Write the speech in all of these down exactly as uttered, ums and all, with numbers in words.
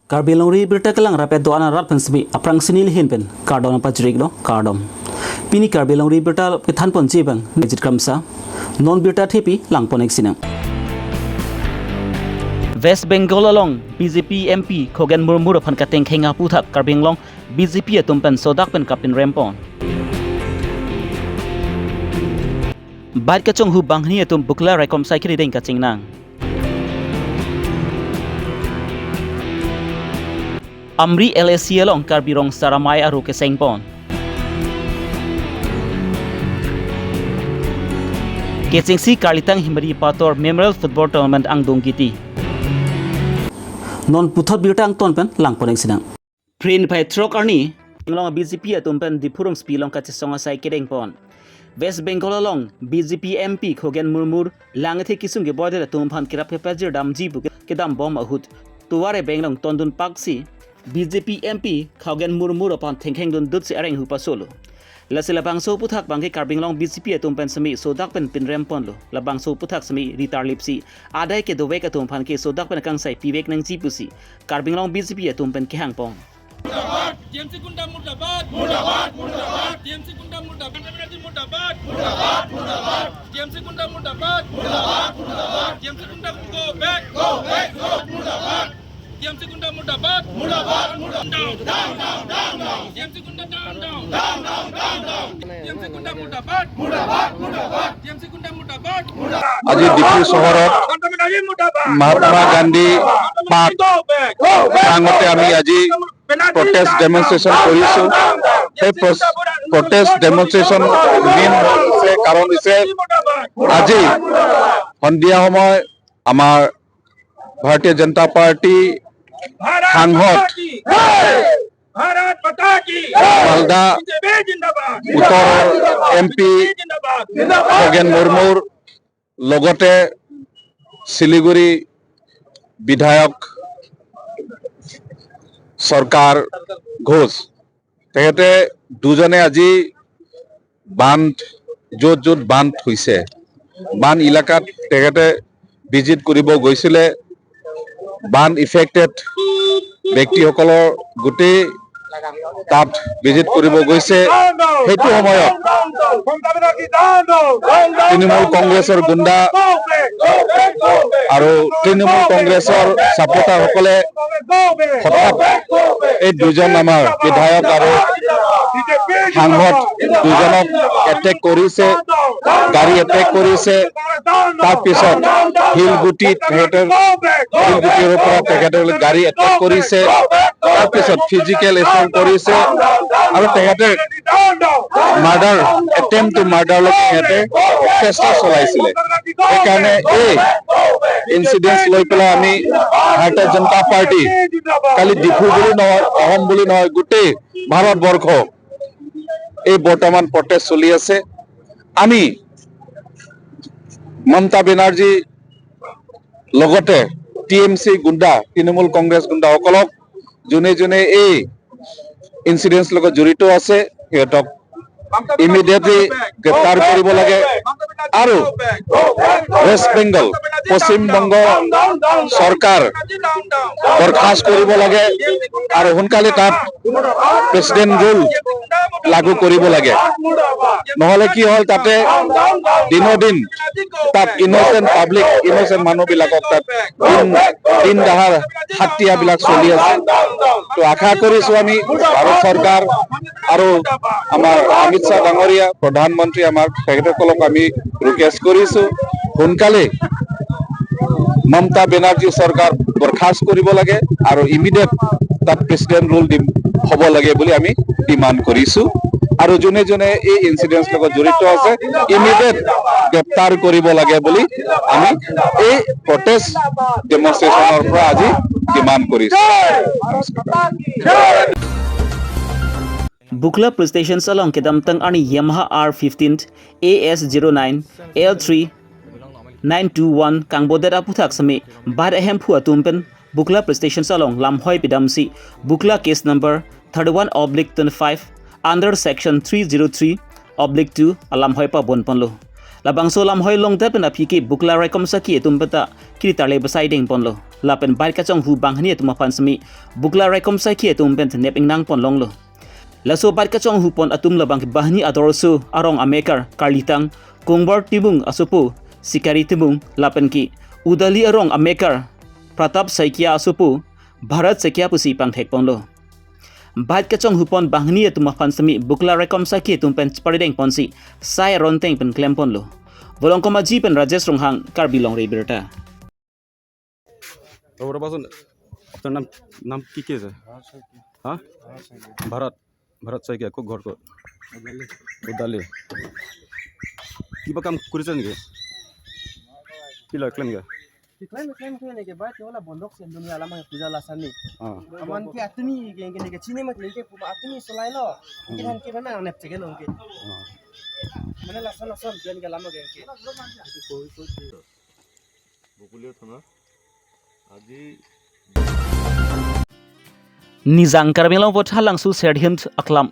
Karbi Longri Birta kelang rapet do-an arat pen semi aphrangsi neli ahin pen kardom pajir-iklo, kardom. Pini Karbi Longri Birta kethanponji abang Nejit Kramsa. Non birta thepi langpon-ik sinang. West Bengal along B J P M P Khogen Murmu aphan katengkheng aputhak Karbi Anglong B J P atum pen sodak pen kapinrempon. Bike kachonghu banghini atum Bukla raikom sai kiri deng kachingnang. Amri L A C along Karbi Rong Saramai aro kesengpon. Kechengsi Karlitang Himari Pator Memorial Football Tournament angdung kiti. Non puthot birta angton pen langpon-ik sinang. Phre niphai throk arni, Anglong B J P atum pen Diphu rongsopi along kachesong asai kedengpon. West Bengal along B J P M P Khogen Murmu lang ethe kisung keboidet atum aphan kerap kepajir damji pu kedambom ahut. Tovar ebeng along tondun paksi B J P M P Khogen Murmu aphan thengkheng dundutsi areng hu pasolo. Lasi labangso aputhak abangke Karbi Anglong B J P atum pen semi sodak pen pinremponlo. Labangso aputhak semi ritarlipsi adai kedovek atum aphan ke sodak pen kangsai pivek nangji pusi Karbi Anglong B J P atum pen kehangpon. T M C gunda murdabad. Murdabad, murdabad. T M C gunda murdabad. Murdabad, murdabad. T M C gunda murdabad. Murdabad, murdabad. T M C gunda go back. Go back, go, murdabad. T M C gunda murdabad. Murdabad, murdabad. Down, down, down, down, down. T M C gunda down, down. Down, down, down, down. T M C gunda murdabad. Murdabad, murdabad. T M C gunda murdabad. আজি ডিফু চহৰত মহাত্মা গান্ধী পাৰ্ক প্ৰাংগণতে আমি আজি protest demonstration কৰিছো। সেই প্ৰচ-, protest demonstration main হৈছে, কাৰণ হৈছে আজি সন্ধিয়া সময় আমাৰ ভাৰতীয় জনতা পাৰ্টি সাংসদ, ভাৰত মাতা কি, মালদা উত্তৰৰ এম পি খগেন মুৰ্মুৰ লগতে শিলিগুৰি বিধায়ক চৰকাৰ ঘোষ, তেখেতে দুজনে আজি বান্ধ, য'ত য'ত বান্ধ হৈছে, বান্ধ এলেকাত তেখেতে ভিজিট কৰিব গৈছিলে। বান্ধ ইফেক্টেড ব্যক্তিসকলৰ গোটেই তাত ভিজিট কৰিব গৈছে। সেইটো সময়ত তৃণমূল কংগ্ৰেছৰ গুণ্ডা আৰু তৃণমূল কংগ্ৰেছৰ ছাপোৰ্টাৰসকলে হঠাৎ এই দুজন আমাৰ বিধায়ক আৰু সাংসদ দুজনক এটেক কৰিছে, গাড়ী এটেক কৰিছে। তাৰ পিছত শিলগুটি, তেখেতৰ শিলগুটিৰ পৰা তেখেতসকলে গাড়ী এটেক কৰিছে, তাৰ পিছত ফিজিকেল এছল্ট কৰিছে আৰু তেখেতে মাৰ্ডাৰ, এটেম্প টু মাৰ্ডাৰলৈকে সিহঁতে চেষ্টা চলাইছিলে। সেইকাৰণে এই ইনচিডেণ্ট লৈ পেলাই আমি ভাৰতীয় জনতা পাৰ্টি কালি ডিফু বুলি নহয়, অসম বুলি নহয়, গোটেই ভাৰতবৰ্ষ এই বৰ্তমান প্ৰটেষ্ট চলি আছে। আমি মমতা বেনাৰ্জী লগতে টি এম চি গুণ্ডা, তৃণমূল কংগ্ৰেছ গুণ্ডাসকলক যোনে যোনে এই ইনচিডেণ্টছ লগত জড়িত আছে, সিহঁতক ইমিডিয়েটলি গ্ৰেপ্তাৰ কৰিব লাগে আৰু ৱেষ্ট বেংগল, পশ্চিম বংগ চৰকাৰ বৰখাস্ত কৰিব লাগে আৰু সোনকালে তাত প্ৰেচিডেণ্ট ৰুল লাগু কৰিব লাগে। নহ'লে কি হ'ল, তাতে দিনৰদিন তাত ইনচেণ্ট পাব্লিক, ইনচেণ্ট মানুহবিলাকক তাত দিন, দিন দহাৰ হাতিয়াবিলাক চলি আছে। তো আশা কৰিছো আমি ভাৰত চৰকাৰ আৰু আমাৰ অমিত শ্বাহ ডাঙৰীয়া, প্ৰধানমন্ত্ৰী, আমাৰ তেখেতসকলক আমি ৰিকুৱেষ্ট কৰিছো, সোনকালে মমতা বেনাৰ্জী চৰকাৰ বৰখাস্ত কৰিব লাগে আৰু ইমিডিয়েট তাত প্ৰেচিডেণ্ট ৰুল দিম, হ'ব লাগে বুলি আমি ডিমাণ্ড কৰিছো। আৰু যোনে যোনে এই ইনচিডেণ্টছ লগত জড়িত আছে, ইমিডিয়েট গ্ৰেপ্তাৰ কৰিব লাগে বুলি আমি এই প্ৰটেষ্ট ডেমনষ্ট্ৰেশ্যনৰ পৰা আজি ডিমাণ্ড কৰিছো। Bukla Police Station along kedamtang arni Yamaha R fifteen A S zero nine L three nine two one kangbodet aputhak semi bike ahemphu atum pen Bukla Police Station along lamhoi pidamsi Bukla case number thirty-one oblique twenty-five under section three zero three oblique two alamhoi pabonponlo. Labangso lamhoi longdet pen aphi ke Bukla raikom sakhi atum pen ta kiri tarle besai dengponlo. Lapen bike kachonghu banghini atum aphan semi Bukla raikom sakhi atum pen nep ingnang ponlonglo. Laso bike kachonghu pon atum labang ke banghini ador aso arong amekar Karlitang Kongbar Timung asopo Sikari Timung lapen ke Udali arong amekar Pratap Saikia asopo Bharat Saikia pusi pangthek ponlo. Bike kachonghu pon banghini atum aphan semi Bukla raikom sakhi atum pen chepari dengponsi sai aron teng pen klemponlo. Volongkom Aji pen Rajesh Ronghang, Karbi Longri Abirta. और बस अपना नाम नाम की क्या है? हाँ। ভাৰত ভাৰত শইকীয়া। ক'ত ঘৰ ক'ত? উদালি। কিবা কাম কৰিছে নেকি? কি লয় ক্লেইম গে? Klem klem klem ke ba ke wala bondok sen dunia lama puja lasani. Aman ke atumi ke ke ke chini mak ke puma atumi solai lo. Ke han ke mana nep cheke lo ke. Mana lasan lasan jen ke lama ke ke. বকুলীয়া থানা। আজি Nijang Karbi Anglong Vothatlangso Serhim Aklam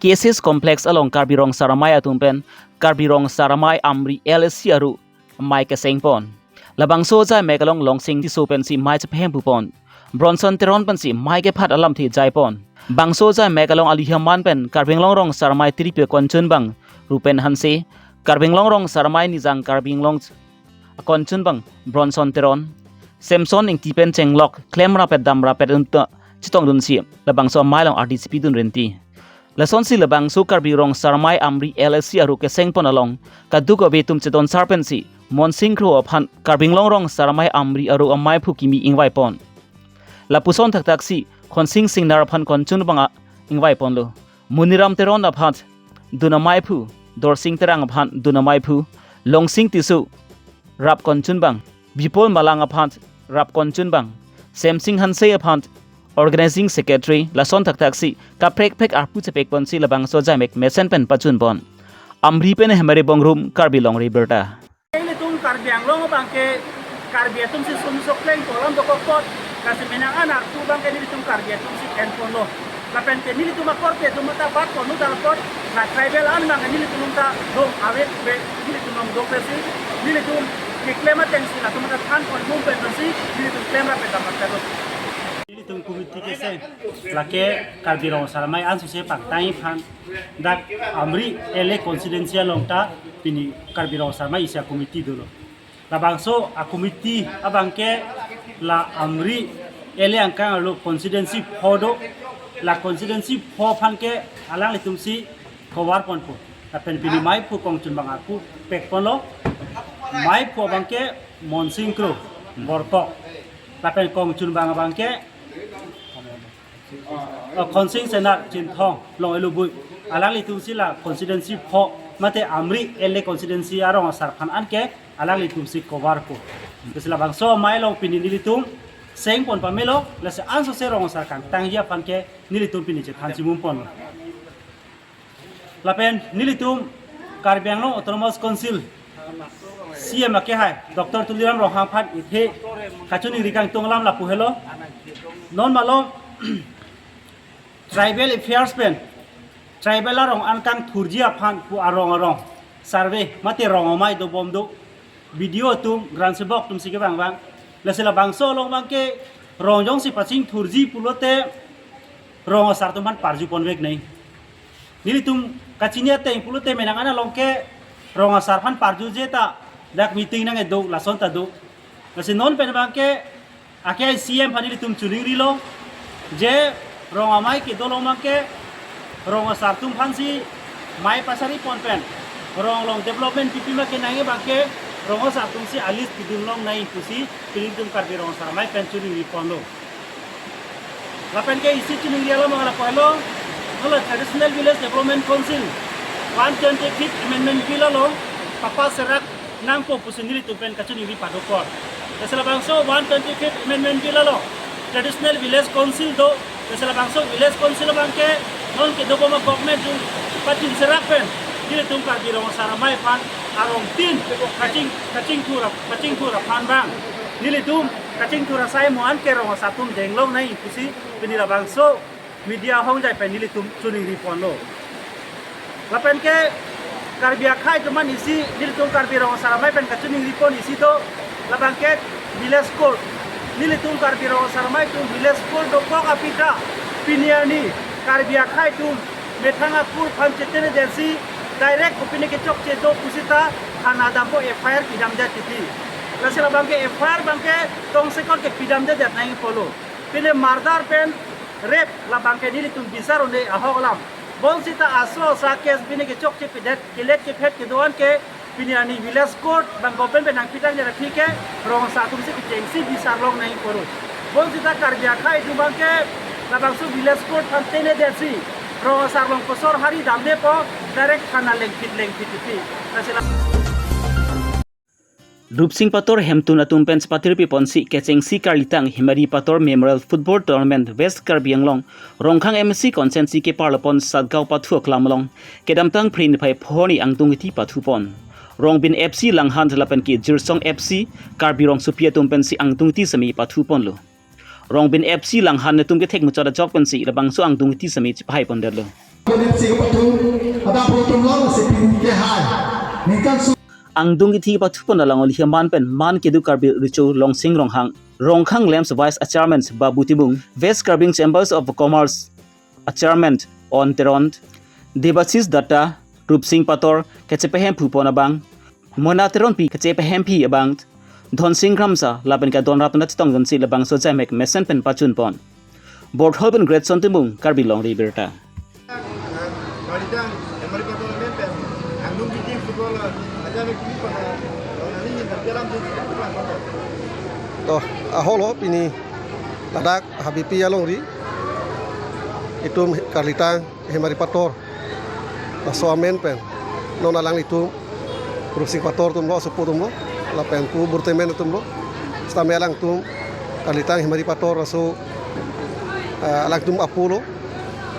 K S S Complex along Karbi Rong Asar Amei atum pen Karbi Rong Asar Amei Amri L A C aru amei kesengpon. Labangso ajaimek along Longsing Tisso pensi amei chepahemphu pon. Bronson Teron pensi amei kephat alamthe jaipon. Bangso ajaimek along alihaman pen Karbi Anglong Rong Asar Amei Tiripi Konchunbang Rupen Hanse, Karbi Anglong Rong Asar Amei Nijang Karbi Anglong Konchunbang Bronson Teron, Samson Ingti pen chenglok klemrapet damrapet unta chetongdunsi labangso amei along ardi chepidun renti. Lasonsi labangso Karbi Rong Asar Amei Amri L A C aru kesengpon along kadokave atum chedon sar pensi Monsing Kro aphan Karbi Anglong Rong Asar Amei Amri aru ameiphu kimi ingvaipon. Lapuson thakthak si Khonsing Singnar aphan Konchunbang a ingvaiponlo. Muniram Teron aphan dun ameiphu, Dorsing Terang aphan dun ameiphu, Longsing Tisso rap Konchunbang, Bipol Malang aphan rap Konchunbang, Semsing Hanse aphan organizing secretary, lason thakthak si kaprek prek arpu chepekponsi labangso ajaimek mesen pen pachunpon. Amri pen Hemari Bongrung, Karbi Longri Abirta. Ilitum Karbi Anglong abang ke Karbi atum si sum sok leng kolam dokok kot, lasi menang an arpu abang ke nelitum Karbi atum si enponlo. Lapen ke nelitum akorte atum ta bat ponlo, dalkot la tribal an abang ke nelitum ta dong awet be, nelitum dong dok be si, nelitum keklem ateng si latum ta than pon mum pen si nelitum klemrapet damrapetlo. Nelitum committee keseng lake Karbi Rong Asar Amei ansose pangtang aphan dak Amri L A constituency along ta pini Karbi Rong Asar Amei isi a-committee dolo. Labangso a-committee abang ke la Amri L A angkang arlo constituency pho do, la constituency pho aphan ke alanglitum si cover ponpo. Lapen pini meiphu Konchunbang arpu pekponlo, meiphu abang ke Monsing Kro Borkok, lapen Konchunbang abang ke Oh, Khonsing Singnar Chinthong Longelo Bui. Alanglitum si la constituency pho mate Amri L A constituency arong asar aphan anke alanglitum si cover po. Lasi labangso amei along pini nelitum seng pon pamelo, lasi ansose rong asar kangtangji aphan ke nelitum pini chethan chimum ponlo. Lapen nelitum Karbi Anglong Autonomous Council C E M akehai Doctor Tuliram Ronghang aphan ithe kachiningri kangtung alam lapu helo. Non malom tribal affairs pen tribal arong an kangthurji aphan pu arong arong survey mate rong amei dobom do. B D O atum, Gram Sevak atum si kevang vang. Lasi labangso along abang ke rong jongsi pachingthurji pulote rong asar atum aphan parju ponvek nai. Nelitum kachini ateng pulote menang an along ke rong asar aphan parjuje ta dak meeting nangkedo, lason ta do. Lasi non pen abang ke akehai C E M aphan nelitum chiningrilo, je rong amei kedo along abang ke rong asar atum aphan si mei pasari pon pen rong along development pipi ma kenangji abang ke rong asar atum si a-list pidun longnai pusi pini nelitum Karbi Rong Asar Amei pen chiningri ponlo. Lapen ke isi chiningri alam abang lapu helo, hala Traditional Village Development Council one twenty-fifth Amendment Bill along papass serak nangpo pusi nelitum pen kachiningri padokok. Lasi labangso one twenty-fifth Amendment Bill along Traditional Village Council do, lasi labangso Village Council abang ke non kedobom a-government atum pachingserak pen nelitum Karbi Rong Asar Amei aphan arong tin kaching, kachingthur ap-, kachingthur aphan abang nelitum kachingthur asai mo anke rong asar atum deng longnai pusi pini labangso media ahongjai pen nelitum chiningri ponlo. Lapen ke Karbi akhei atum aphan isi, nelitum Karbi Rong Asar Amei pen kachiningri pon isi do, labang ke village court. Nelitum Karbi Rong Asar Amei atum village court dokok aphi ta pini arni Karbi akhei atum methang akur aphan chetene detsi direct kopine kechokche do pusita thana dampo, F I R pidamdet titi. Lasi labang ke F I R abang ke tongsekot ke pidamdedet nangji pulo. Pine murder pen rape labang ke nelitum bisar un-e ahok alam. Bonsita aso asa case pine kechokche pidet, kelet kephet kedo-an ke pini arni village court abang government pen nangpitang jara thik ke Rong Asar atum si kechengsi bisar long nangji pulo. Bonsita Karbi akhei atum abang ke labangso village court aphan tenedetsi Rong Asar along kosor hari damdepo, direct thana lengphit lengphit titi. Lasi la Rupsing Pator hemtun atum pen patirpi ponsi kechengsi Karlitang Hemari Pator Memorial Football Tournament West Karbi Anglong Rongkhang M A C constituency keparlo pon Satgaon pathu aklam along kedamtang Phre niphai pho arni angdung iti pathu pon. Rongbin F C Langhan lapen ke Jirsong F C Karbi Rongsopi atum pensi angdung iti semi pathu ponlo. Rongbin F C Langhan atum kethek muchot ajok pensi labangso angdung iti semi chepahai pondetlo. F C pathu, ada pro tum long si pin ke hai. Ningkan su Angdung iti pathu pon along olihi aman pen man kedo Karbi Recho Longsing Ronghang, Rongkhang LAMPS Vice Chairman Babu Timung, West Karbi Chambers of Commerce Chairman On Teron, Debasis Datta, Rupsing Pator kechepahemphu pon abang, Mona Teronpi kechepahemphi abang, Dhonsing Kramsa lapen ke Donrap na chetong donsi labangso jamek mesen pen pachun pon. Borthol pen Greatson Timung, Karbi Longri Birta. Karlitang Hemari Pator amen pen angdung iti football aja me kimi pada nali ni tapi alam tu. To, ahok lo pini ladak Habipi alongri itum Karlitang Hemari Pator laso amen pen non alanglitum Rupsing Pator atumlo, asopo atumlo, lapen pu Burtemen atumlo, sitame alangtum Karlitang Hemari Pator laso, eh, alangtum apulo.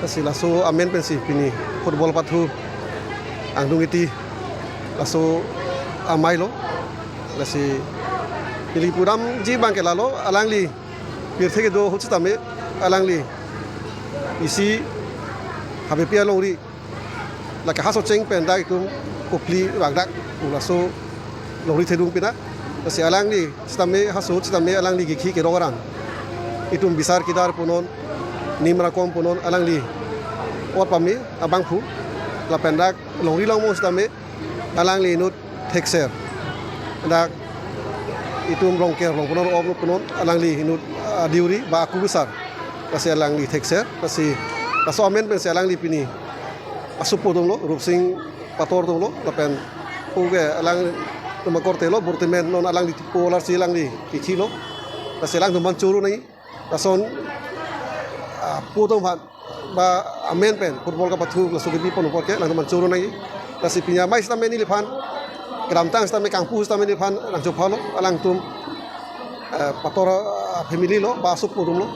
Lasi laso amen pensi pini football pathu angdung iti laso amei lo. Lasi ili pudamji abang ke lalo, alangli pirthe kedo ahut sitame alangli isi Habipi alongri lake haso cheng pen dak itum kopli vangdak laso longri thedung pina. Lasi alangli sitame haso sitame alangli kekhi kerong aran itum bisar kedar punon, nim rakom punon, alangli ot pame abangphu lapen dak longri longmong sitame alangli inut thekser. Dak itum Rongker along punon, om punon, alangli inut, ah, diuri ba aku besar. Lasi alangli thekser, lasi laso amen pensi alangli pini asopo atumlo, Rupsing Pator atumlo, lapen pu ke alangtum akorte lo, Burtemen non alangli tipo larsi alangli kekhi lo. Lasi alangtum aphan choro nangji. Lason, ah, pu atum aphan ba amen pen football kapathu laso kebi pon apor ke alangtum aphan choro nangji. Lasi pini amei sitame neliphan, kedamtang sitame kangpu sitame neliphan nangchophalo, alangtum, eh, Pator, ah, family lo ba asopo atumlo.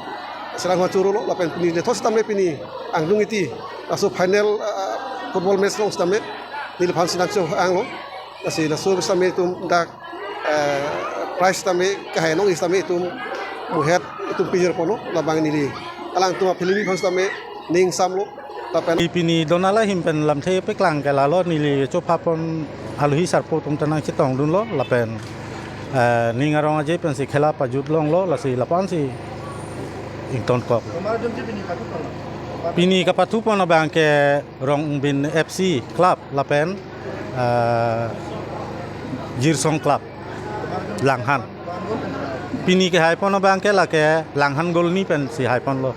Lasi alangtum aphan choro lo, lapen pini nethot sitame pini angdung iti laso final, ah, football match along sitame neliphan si nangcho-anglo. Lasi laso sitame itum dak, eh, prize sitame kahai nong sitame itum muhet itum pijir ponlo labang neli alangtum apilimi aphan sitame ning samlo lapen. Pini don alahim pen lamthe paklang ke lalo, neli chopha pon alohi sarpo atum ta nangchetongdunlo lapen, eh, ning arong aje pensi khela pajut longlo, lasi lapu-an si ingtonkok. Pini kapathu pon abang ke Rongbin F C Club lapen, eh, Jirsong Club Langhan. Pini kehai pon abang ke lake Langhan Golni pensi hai ponlo.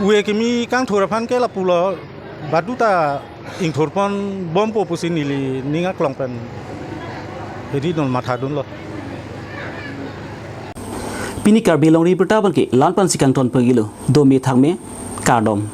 Ove kimi kangthur aphan ke lapulo, baduta ingthur pon bompo pusi neli ning aklong pen hedi dun mathadunlo. Pini Karbi Longri Birta abang ke la-an pensi kangton pagilo, dome thakme, kardom.